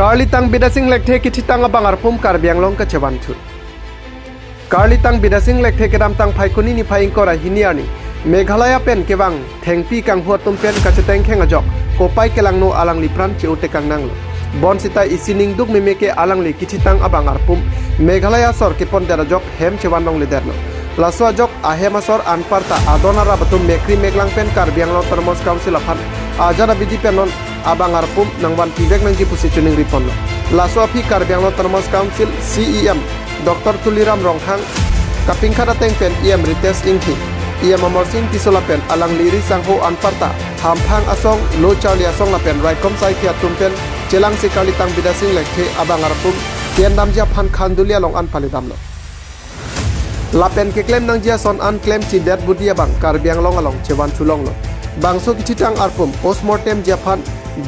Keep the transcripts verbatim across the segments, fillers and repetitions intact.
Karlitang Bidya Sing Lekthe kithitang abang arpum Karbi Anglong kachevanthu. Karlitang Bidya Sing Lekthe kedamtang Phaikuni niphai ingkoi ra hini arni Meghalaya pen kevang thengpi kanghu atum pen kachetengkheng ajok kopai kelangno alangli pran che-o tekang nanglo. Bonsita isi ningduk meme ke alangli kithitang abang arpum Meghalaya asor kepondet ajok hem chevan longledetlo. Laso ajok ahem asor anparta adon arap atum mekri meklang pen Karbi Anglong Autonomous Council aphan ajat abidi pen non abang arpum nangvan pivek nangji pusi choningri ponlo. Laso aphi Karbi Anglong Autonomous Council C E M Doctor Tuliram Ronghang, kapingkhat ateng pen E M Ritesh Enghi, E M Amarsing Tisso lapen alangli ri sangho anparta hamphang asong, lo charli asong lapen raikom saikhi atum pen chelangsi Karlitang Bidya Sing Lekthe abang arpum kendamji aphan Khanduli along an palidamlo. Lapen keklem nangji ason an klemsi dead body abang Karbi Anglong along chevanthulonglo. Bangso kithitang arpum postmortem ji aphan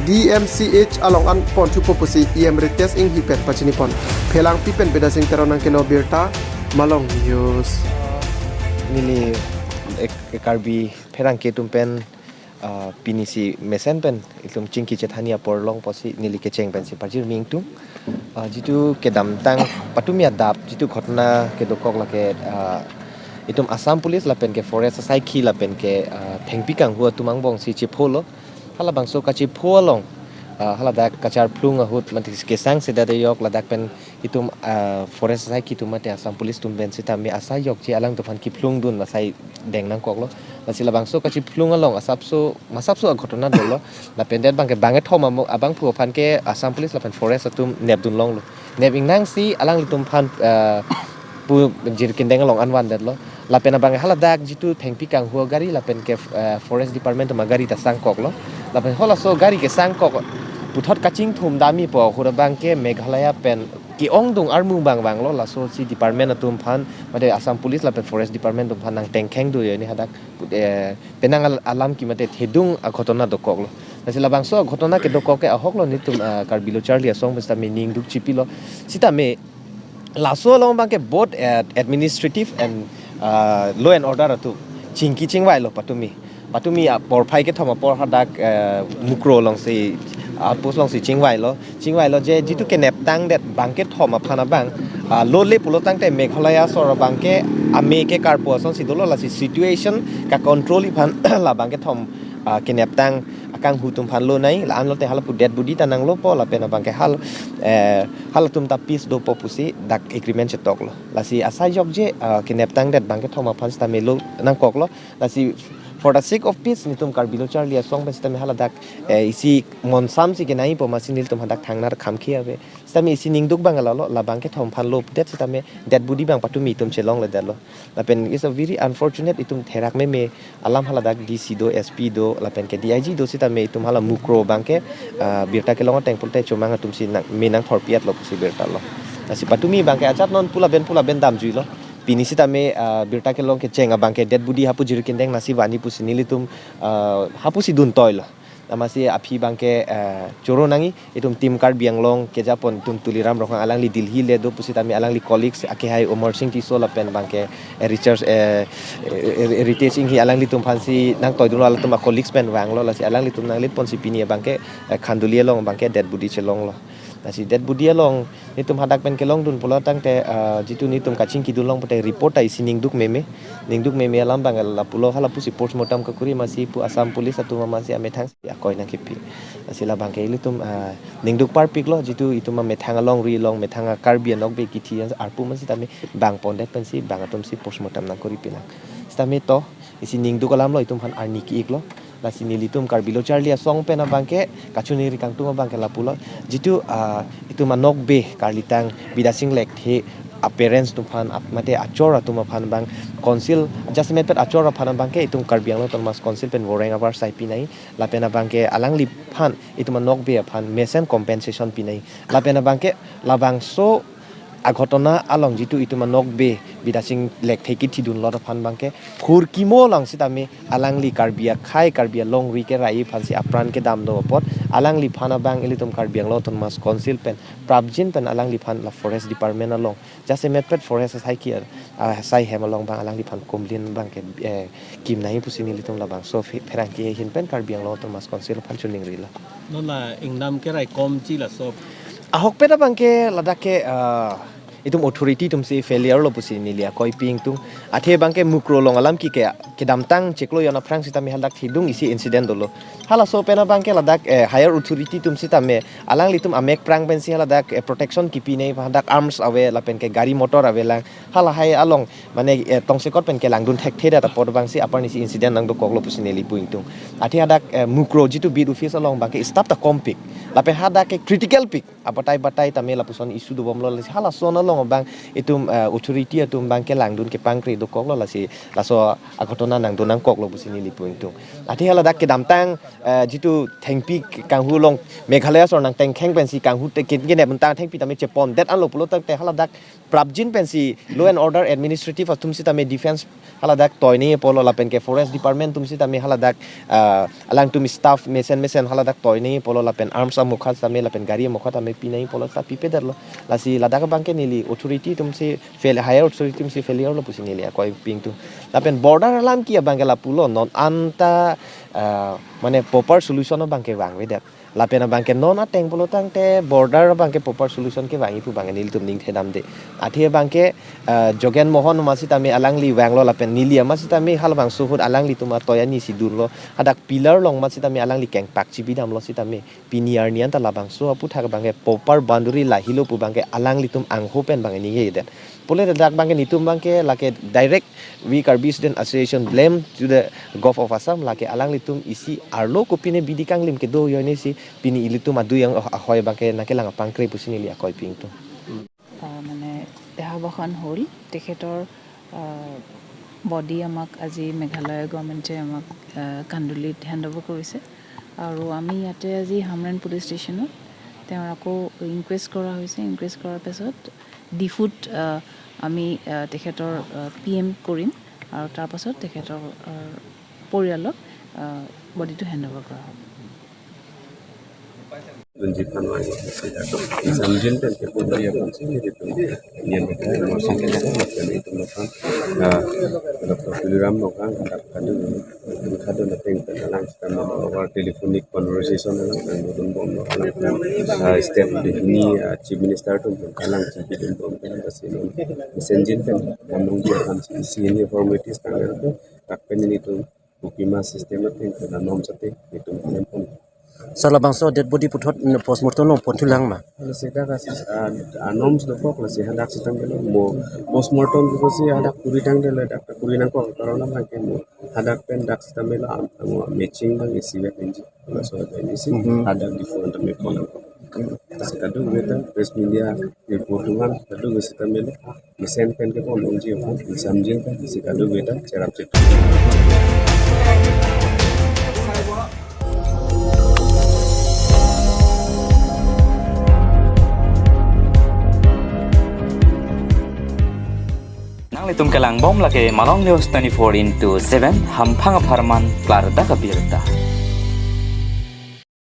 D M C H along an ponthupo pusi E M Ritesh Enghi pen pachinipon. Phelangpi pen Bidya Sing Teron nangkelo birta, Malong News. Neli ek, ek Karbi pherangke atum pen, ah, pinisi mesen pen itum chingki chethani apor long pusi neli kecheng pensi pajirmi ingtung. Ah, jitu kedamtang patumi adap jitu ghotona kedokok lake, ah, itum Assam Police lapen ke forest asaikhi lapen ke, ah, thengpi kanghu atum angbongsi chepholo. Halabangso kachepho along, ah, haladak kacharphlung ahut mate kesangsedet ajok ladak pen itum, ah, forest asaikhi atum mate Assam Police atum pen sitame asai jokji alangtum aphan kiphlungdun asai deng nangkoklo. Lasi labangso kachephlung along asapso, masapso aghotona dolo. Lapen det abangke bangkethom amo abangphu aphan ke Assam Police lapen forest atum nepdunlonglo. Nep ingnangsi alanglitum aphan, ah, pu jirkindeng along an vandetlo. Lapen abang haladak jitu thengpi kanghu agari lapen ke, eh, forest department atum agari ta sangkoklo. Lapen halaso gari kesangkok puthot kachingthum damji pu ahut abangke Meghalaya pen ke-ongdung armu bang vanglo, lasosi department atum aphan mate Assam Police lapen forest department atum aphan nangtengkheng do ini hadak, eh, penang al-, alam ki mate thedung aghotona dokoklo. Lasi labangso aghotona kedokok ke ahoklo nelitum, eh, Karbi Lo Charli Asong pen sitame ningduk chipilo. Sitame laso along abangke both, eh, administrative and, ah, law and order atum chingki chingvailo patumi. Patumi, ah, porphai kethom apor hadak, eh, Mukroh alongsi, outpost alongsi chingvailo. Chingvailo je jitu keneptangdet bangkethom aphan abang, ah, lole pulo tangte Meghalaya asor abangke ame kekarpo asonsi dolo, lasi situation kacontrol aphan la bangkethom, ah, keneptang akanghu atum aphan lonoi, la-an lote halapu dead body ta nanglopo lapen abangke hal, eh, halatum ta peace dopo pusi dak agreement chetoklo. Lasi asai jokje, ah, keneptangdet bangkethom aphan sitame lo nangkoklo. Lasi for the sake of peace nelitum Karbi Lo Charli Asong pen sitame haladak, eh, isi monsamsi kenaipo amatsi nelitum hadak thangnar khamkhe ave. Sitame isi ningduk abang lalo, la bangkethom aphan lodet sitame dead body abang patumi itum chelongledetlo. Lapen it's a very unfortunate, itum therak meme alam, haladak D C do, S P do, lapen ke D I G do sitame itum hala Mukroh abangke, ah, birta kelong ateng pulote chomang atumsi nang, me nangthorpi-etlo pusi birta lo. Lasi patumi abangke ajat non pu laben pu laben damjuilo. Pini sitame, ah, birta kelong kecheng abangke dead body hapu jirkindeng nasi vani pusi nelitum, ah, hapusi duntoilo. Amatsi aphi abangke, eh, choro nangji, itum Team Karbi Anglong kejapon itum Tuliram Ronghang, alangli Delhi le do pusitame alangli colleagues akehai Amarsing Tisso lapen abangke, eh, Richard, eh, eh, eh, Ritesh Enghi alanglitum aphansi nangtoidunlo, alatum a-colleagues pen vanglo, lasi alanglitum nanglipponsi pini abangke, eh, Khanduli along abangke dead body chelonglo. Lasi dead body along nelitum hadak pen kelongdun pulo tangte, ah, jitu nelitum kachingkidunlong pute report ta isi ningduk meme. Ningduk meme alam abang lapulo, halapusi postmortem kekuri amatsi pu Assam Police atum amatsi amethangsi akoi nangkipi. Lasi labangke ilitum, ah, ningduk parpiklo, jitu itum amethang alongri along methang a-Karbi anokbe kithi arpu amatsi tame bang pondet pensi bang atumsi postmortem nangkuri pilang. Sitame to, isi ningduk alamlo, itum aphan arni ki-iklo. Lasi nelitum Karbi Lo Charli Asong pen abangke kachiningri kangtung abangke lapulo. Jitu, ah, itum anokbe Karlitang Bidya Sing Lekthe a-parents atum aphan ap-, mate achor atum aphan abang council, jasemet pet achor aphan abangke itum Karbi Anglong Autonomous Council pen voreng avar sai pinai. Lapen abangke alangliphan itum anokbe aphan mesen compensation pinai. Lapen abangke labangso aghotona along jitu itum anokbe Bidya Sing Lekthe kithidunlot aphan abangke phurkimo along sitame alangli Karbi akhei, Karbi alongri kerai aphansi apran kedam do apot, alangliphan abang ilitum Karbi Anglong Autonomous Council pen prapjin pen alangliphan la forest department along jasemet pet forest asaikhi, ah, asai hem along abang alangliphan complain abangke, eh, kim nangji pusi nelitum labangso phe-, pherangke ahin pen Karbi Anglong Autonomous Council aphan chiningrilo. Non la ingnam keraikomji laso? Ahokpet abangke ladak ke, ah, itum authority atumsi failure lo pusi neli akoi pi ingtung. Athe abangke Mukroh along alam ke ke kedamtang chiklo jon aphrang sitame haladak thidung isi incident dolo. Halaso pen abangke ladak, eh, higher authority atum sitame alanglitum amek prang pensi haladak, eh, protection kipinei, hadak arms ave lapen ke gari motor ave lang. Halahai along mane, eh, tongsekot pen kelangdun thekthedet apot abangsi apar nisi incident nangdokoklo pusi neli pu ingtung. Athe hadak, eh, Mukroh jitu beat office along abangke staff ta kompik. Lapen hadak ke critical pik. Abatai batai tame lapuson issue dobomlo, lasi halason along abang itum, eh, authority atum abangke langdun kepangkre dokoklo, lasi laso aghotona nangdun nangkoklo pusi neli pu ingtung. Athe haladak kedamtang, eh, jitu thengpi kanghu along Meghalaya sorkar nangtengkheng pensi kanghu te kin kin buntang thengpi tame chepondet anlo pulo tangte haladak prapjin pensi law and order administrative atum sitame defense haladak toinei apotlo lapen ke forest department atum sitame haladak, ah, alangtum staff mesen mesen haladak toinei apotlo lapen arms amokha sitame lapen gari amokha tame pinei apotlo ta pipedetlo. Lasi ladak abangke neli authority atumsi fail, higher authority atumsi failure lo pusi neli akoi pi ingtung. Lapen border alam ke abangke lapulo non anta, ah, mane proper solution abangke vangvedet. Lapen abangke non ateng pulo tangte border abangke proper solution kevangji pu abangke nelitum ningthedamde. Athe abangke, eh, Jogen Mohan amat sitame alangli vanglo lapen neli amat sitame halabangso ahut alanglitum atoi anisi dunlo. Hadak pillar along amat sitame alangli kengpak chibidamlo sitame. Pini arni anta labangso aputhak abangke proper boundary lahelo pu abangke alanglitum angho pen abangke ningjedet. Pule ladak abangke netum abangke lake direct we Karbi Student Association blame to the Govt of Assam, lake alanglitum isi arlo kopine bidi kanglim kedo ajoinesi pini ilitum adui ang ahoi abangke nangkelang apangkre pusi neli akoi pi ingtung. আহ, মানে দেহাৱসান হ'ল তেখেতৰ। বডি আমাক আজি মেঘালয় গভৰ্ণমেণ্টে আমাক, আহ, কান্দুলিত hand over কৰিছে। আৰু আমি ইয়াতে আজি হামৰেণ পুলিচ ষ্টেচনত তেওঁৰ আকৌ ইনকুৱেষ্ট কৰা হৈছে। ইনকুৱেষ্ট কৰাৰ পাছত ডিফুত, আহ, আমি, আহ, তেখেতৰ, আহ, পি এম কৰিম আৰু তাৰ পাছত তেখেতৰ, আহ, পৰিয়ালক, আহ, বডিটো হেণ্ড অভাৰ কৰা হ'ব। Tunji panwai sida to exam jin pen ke pun dia pun sini gitu. Yang betul mau sini kan itu makan. Nah, Doktor Tuliram makan ada kado, kado na peng pen lang sitame over telephonic conversation lang nangdunbomlo, lang, ah, step di sini, ah, Chief Minister atum pen kalang chibidunbom kan, basi non messenger kan, namun dia kan sini formalities kan itu tak pen ini tu bukima system atum pen anom sate itu kan pun. Sa labangso dead body puthot, mm, postmortem along ponthulang ma? Lasi dak asi, ah, anom sudokok lasi hadak sitame lo mo postmortem pusi hadak kuri tangte lo dak kuri nangkok karena abangke mo hadak pen dak sitame lo am, mo matching abang isi vet inji. Laso vet inji si Mhm. Hadak di phone tame phone nangkok. Lasi kadokave ta press media report abang kadokave sitame lo mesen pen ke pon unji aphan, exam jin pen si kadokave ta cherap chet. Nanglitum kelangbom lake Malong News twenty-four into seven, hamphang apharman klardak abirta.